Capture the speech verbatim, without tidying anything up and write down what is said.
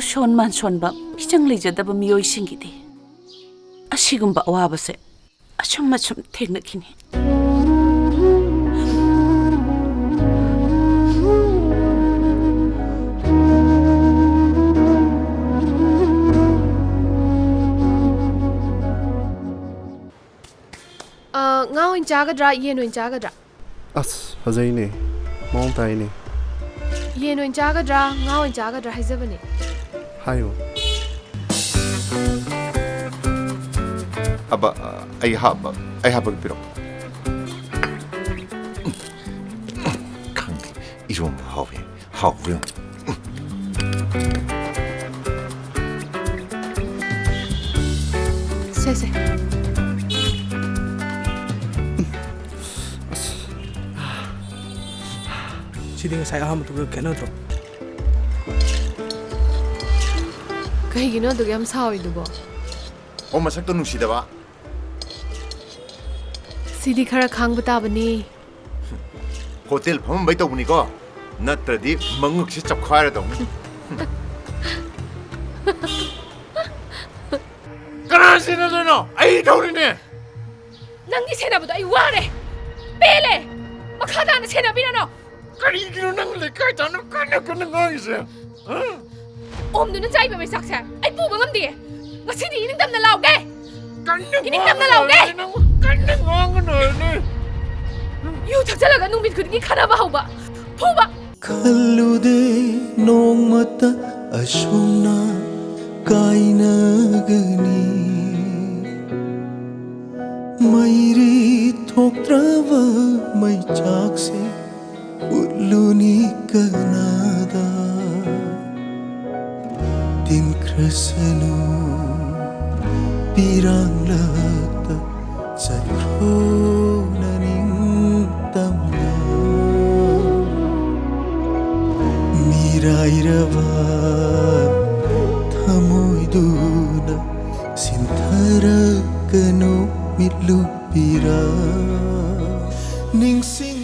ꯁꯣꯟ ꯃꯥꯟ ꯁꯣꯟꯕ, ꯃꯤꯆꯪ ꯂꯩꯖꯗꯕ ꯃꯤꯑꯣꯏꯁꯤꯡꯒꯤꯗꯤ ꯑꯁꯤꯒꯨꯝꯕ ꯑꯋꯥꯕꯁꯦ ꯑꯁꯨꯝ ꯑꯁꯨꯝ ꯊꯦꯡꯅꯈꯤꯅꯤ꯫ ꯑ, ꯉꯥ ꯑꯣꯏꯅ ꯆꯥꯒꯗ꯭ꯔꯥ, ꯌꯦꯟ ꯑꯣꯏꯅ ꯆꯥꯒꯗ꯭ꯔꯥ? ꯑꯁ, ꯐꯖꯩꯅꯦ꯫ ꯃꯑꯣꯡ ꯇꯥꯏꯅꯦ꯫ ꯌꯦꯟ ꯑꯣꯏꯅ ꯆꯥꯒꯗ꯭ꯔꯥ, ꯉꯥ ꯑꯣꯏꯅ ꯆꯥꯒꯗ꯭ꯔꯥ ꯍꯥꯏꯖꯕꯅꯦ꯫ ꯍꯥꯏꯌꯨ꯫ ꯑꯕ, ꯑꯩ ꯍꯥꯞꯄ, ꯑꯩ ꯍꯥꯞꯄꯒ ꯄꯤꯔꯛꯑꯣ꯫ ꯈꯪꯗꯦ, ꯏꯔꯣꯝꯕ ꯍꯥꯎꯋꯦ꯫ ꯍꯥꯎꯕ꯭ꯔꯥ ꯌꯦꯡꯉꯨ꯫ ꯁꯦ, ꯁꯦ꯫ ꯁꯤꯗꯤ ꯉꯁꯥꯏ ꯑꯍꯥꯟꯕꯗꯨꯒ ꯈꯦꯠꯅꯗ꯭ꯔꯣ? ꯀꯩꯒꯤꯅꯣ ꯑꯗꯨꯛ ꯌꯥꯝ ꯁꯥꯎꯔꯤꯗꯨꯕꯣ? ꯑꯣ, ꯃꯁꯛꯇꯣ ꯅꯨꯡꯁꯤꯗꯕ꯫ ꯁꯤꯗꯤ ꯈꯔ ꯈꯥꯡꯕ ꯇꯥꯕꯅꯤ꯫ ꯍꯣꯇꯦꯜ ꯐꯝꯃꯝꯕꯩ ꯇꯧꯕꯅꯤꯀꯣ, ꯅꯠꯇ꯭ꯔꯗꯤ ꯃꯉꯛꯁꯤ ꯆꯞꯈꯥꯏꯔꯗꯧꯅꯤ꯫ ꯀꯅꯥ ꯁꯦꯟꯅꯗꯣꯏꯅꯣ? ꯑꯩ ꯊꯧꯔꯤꯅꯦ꯫ ꯅꯪꯒꯤ ꯁꯦꯟꯅꯕꯗꯣ ꯑꯩ ꯋꯥꯔꯦ, ꯄꯦꯜꯂꯦ꯫ ꯃꯈꯥ ꯇꯥꯅ ꯁꯦꯟꯅꯕꯤꯔꯅꯨ꯫ ꯀꯔꯤꯒꯤꯅꯣ ꯅꯪ ꯂꯩꯀꯥꯏ ꯇꯥꯅ ꯀꯟꯅ ꯀꯟꯅ ꯉꯥꯡꯉꯤꯁꯦ? ꯍꯥ? ꯑꯣꯝꯗꯨꯅ ꯆꯥꯏꯕ ꯃꯩꯆꯥꯛꯁꯦ ꯑꯩ ꯄꯨꯕ ꯉꯝꯗꯦ꯫ ꯉꯁꯤꯗꯤ ꯏꯅꯤꯡꯇꯝꯅ ꯂꯥꯎꯒꯦ꯫ ꯀꯟꯅ ꯏꯅꯤꯡꯇꯝꯅ ꯉꯥꯡꯒꯅꯨ ꯂꯥꯎꯒꯦ꯫ ꯍꯥꯏꯕꯅꯦ, ꯅꯪ ꯀꯟꯅ ꯉꯥꯡꯒꯅꯨ ꯍꯥꯏꯕꯅꯦ꯫ ꯌꯨ ꯊꯛꯆꯜꯂꯒ ꯅꯨꯃꯤꯠ ꯈꯨꯗꯤꯡꯒꯤ ꯈꯠꯅꯕ ꯍꯧꯕ, ꯐꯨꯕ꯫ ꯈꯜꯂꯨꯗꯦ ꯅꯣꯡꯃꯇ ꯑꯁꯨꯝꯅ ꯀꯥꯏꯅꯒꯅꯤ꯫ ꯃꯩꯔꯤ ꯊꯣꯛꯇ꯭ꯔꯕ ꯃꯩꯆꯥꯛꯁꯦ ꯎꯠꯂꯨꯅꯤ ꯀꯅꯥꯗ? ꯇꯤꯟꯈ꯭ꯔꯁꯅꯨ ꯄꯤꯔꯥꯡꯂꯛꯇ ꯆꯠꯈ꯭ꯔꯣ ꯅꯅꯤꯡꯇꯝꯅ꯫ ꯃꯤꯔꯥꯏꯔꯕ ꯊꯃꯣꯏꯗꯨꯅ ꯁꯤꯟꯊꯔꯛꯀꯅꯨ ꯃꯤꯠꯂꯨ ꯄꯤꯔꯥ ꯅꯤꯡꯁꯤꯡ